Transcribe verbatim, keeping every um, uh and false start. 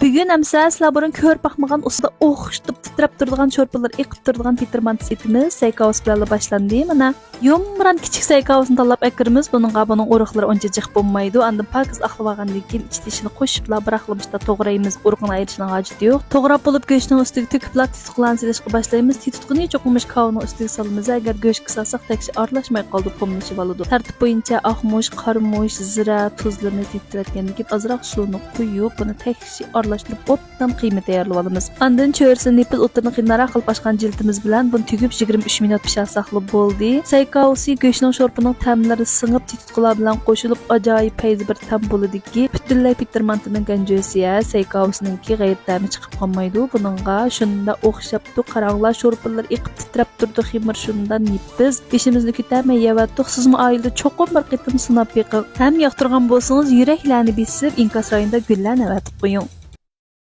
بۈگۈن ئەمسە سىلەر بۇرۇن كۆرۈپ باقمىغان ئۇسۇلدا ئوخشىتىپ تىترەپ تۇرىدىغان، شورپىلىرى ئېقىپ تۇرىدىغان پېتىر مانتىسى ئېتىمىز سەيكاۋۇس بىلەنلا باشلاندى. مانا، يۇمران كىچىك سەيكاۋۇسنى تاللاپ ئەكىرىمىز. بۇنىڭغا بۇنىڭ ئۇرۇقلىرى ئۇنچە جىق بولمايدۇ. ئاندىن پاكىز ئاقلىۋالغاندىن كېيىن ئىچى تېشىنى قوشۇپلا بىراقلا مۇشتا توغرايمىز. ئۇرۇقىنى ئايرىشنىڭ ھاجىتى يوق. توغراپ بولۇپ گۆشنىڭ ئۈستىگە تۆكۈپلا تېتىتقۇلارنى سېلىشقا باشلايمىز. تېتىتقۇنى چوقۇم مۇشۇ كاۋىنىڭ ئۈستىگە سالىمىز. ئەگەر گۆشكە سالساق تەكشى ئارىلاشماي قالىدۇ، قۇملىشىۋالىدۇ. تەرتىپ بويىچە ئاقمۇچ، قارىمۇچ، زىرە، تۇزلىرىنى تېتىتىۋەتكەندىن كېيىن ئازراق سۇنى قۇيۇپ، بۇنى تەكشى ئارىلاشتۇرۇپ ئوبدان قىيما تەييارلىۋالىمىز. ئاندىن چۆرىسىنى نېپىز ئوتتۇرىنى قىيناراق قىلىپ ئاچقان جىلىتىمىز بىلەن بۇنى تۈگۈپ يىگىرمە ئۈچ مىنۇت پىشارساقلا بولدى. سەيكاۋۇسى گۆشنىڭ شورپىنىڭ تەملىرى سىڭىپ تېتىتقۇلار بىلەن قوشۇلۇپ ئاجايىپ پەيزى بىر تەم بولىدۇكى، پۈتۈنلەي پېتىر مانتىنىڭ گەنجۆسى ھە، سەيكاۋۇسىنىڭكى غەيرىي تەمى چىقىپ قالمايدۇ. بۇنىڭغا شۇنداق ئوخشاپتۇ. قاراڭلار، شورپىلىرى ئېقىپ تىترەپ تۇرىدۇ، خېمىر شۇنداق نېپىز. بېشىمىزنى كۆتەرمەي يەۋەتتۇق. سىزمۇ ئائىلىدە چوقۇم بىر قېتىم سىناپ بېقىڭ. ھەم ياقتۇرغان بولسىڭىز، يۈرەكلەرنى بېسىپ، ئىنكاس رايونىدا گۈللەرنى ئەۋەتىپ قويۇڭ.